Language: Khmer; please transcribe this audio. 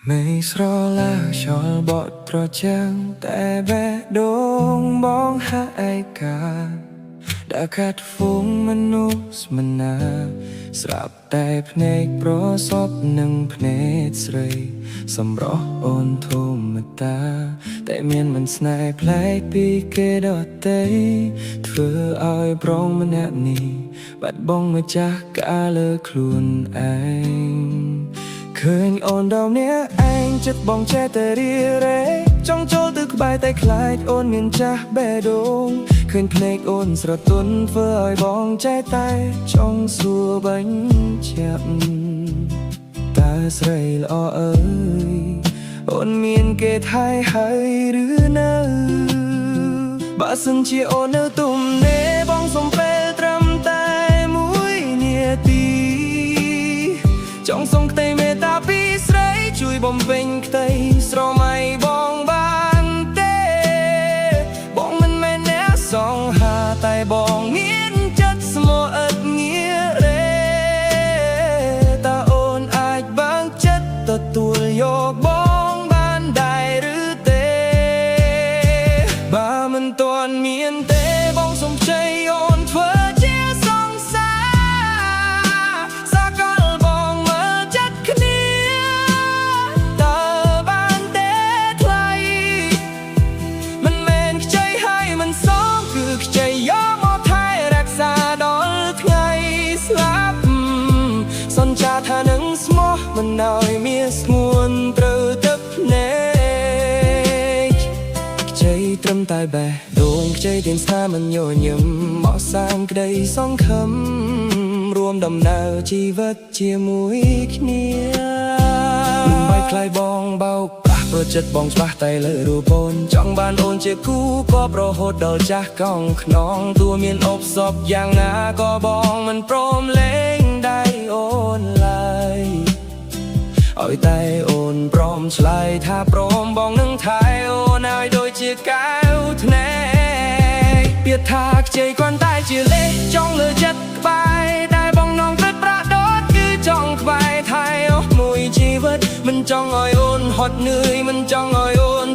មេឃស្រឡាខ្យល់បក់ត្រជាំងតែបេះដូងបងហាក់ឯកាដែលកាត់ហ្វូងមនុស្សម្នាស្រាប់តែភ្នែកប្រសពនឹងភ្នែកស្រី សម្រស់អូនធម្មតា តែមានមិនស្នេហ៍ប្លែកពីគេដទៃធ្វើឲ្យប្រុសម្នាក់នេះបាត់បង់ម្ចាស់ការលើខ្លួនឯង ឃើញអូនដល់ម្នាក់ឯងចិត្តបងចេះតែរារែកចង់ចូលទៅក្បែរតែខ្លាចអូនមានចាស់បេះដូងឃើញភ្នែកអូនស្រទន់ធ្វើឲ្យបងចេះតែចង់សួរបញ្ជាក់តើស្រីល្អអើយអូនមានគេថែហើយឬនៅបើសិនជាអូននៅទំនេរបងសុំពេលត្រឹមតែមួយនាទី ចង់សុំខ្ចីមេត្តាពីស្រីជួយបំពេញខ្ទៃស្រមៃបងបានទេ បងមិនមែនអ្នកសង្ហាតែបងមានចិត្តស្មោះឥតងាករេតើអូនអាចបើកចិត្តទទួលយកបងបានដែរឬទេ បើមិនទាន់មានទេបងសុំខ្ចីអូនធ្វើជាសង្សារសាកលបងមើលចិត្តគ្នាតើបានទេថ្លៃ មិនមែនខ្ចីហើយមិនសងគឺខ្ចីយកមកថែរក្សាដល់ថ្ងៃស្លាប់សន្យាថានឹងស្មោះមិនឲ្យមានស្ងួនត្រូវទឹកភ្នែកខ្ចីត្រឹមតែបេះដូងខ្ចីទៀនស្នាមិនញញឹមមកសាងក្តីសង្ឃឹមរួមដំណើរជីវិតជាមួយគ្នាមិនបាច់ខ្លាយបងបោកប្រាស់ព្រោះចិត្តបងច្បាស់តែលើរូបអូនចង់បានអូនជាគូក៏ប្រហូតដល់ចាស់កង់ខ្នងតួមានអបសពយ៉ាងណាក៏បងមិនព្រមលែងដៃអូនឡើយ ឲ្យតែអូនព្រមឆ្លើយថាព្រមបងនឹងថែអូនឲ្យដូចជាកែវធ្នែកពាក្យថាខ្ចីគ្រាន់តែជាលេសចង់លើចិត្តក្បែរតែបងនងទឹកប្រាក់ដតគឺចង់ក្បែរថែអស់មួយជីវិតមិនចង់ឲ្យអូនហត់នឿយមិនចង់ឲ្យអូន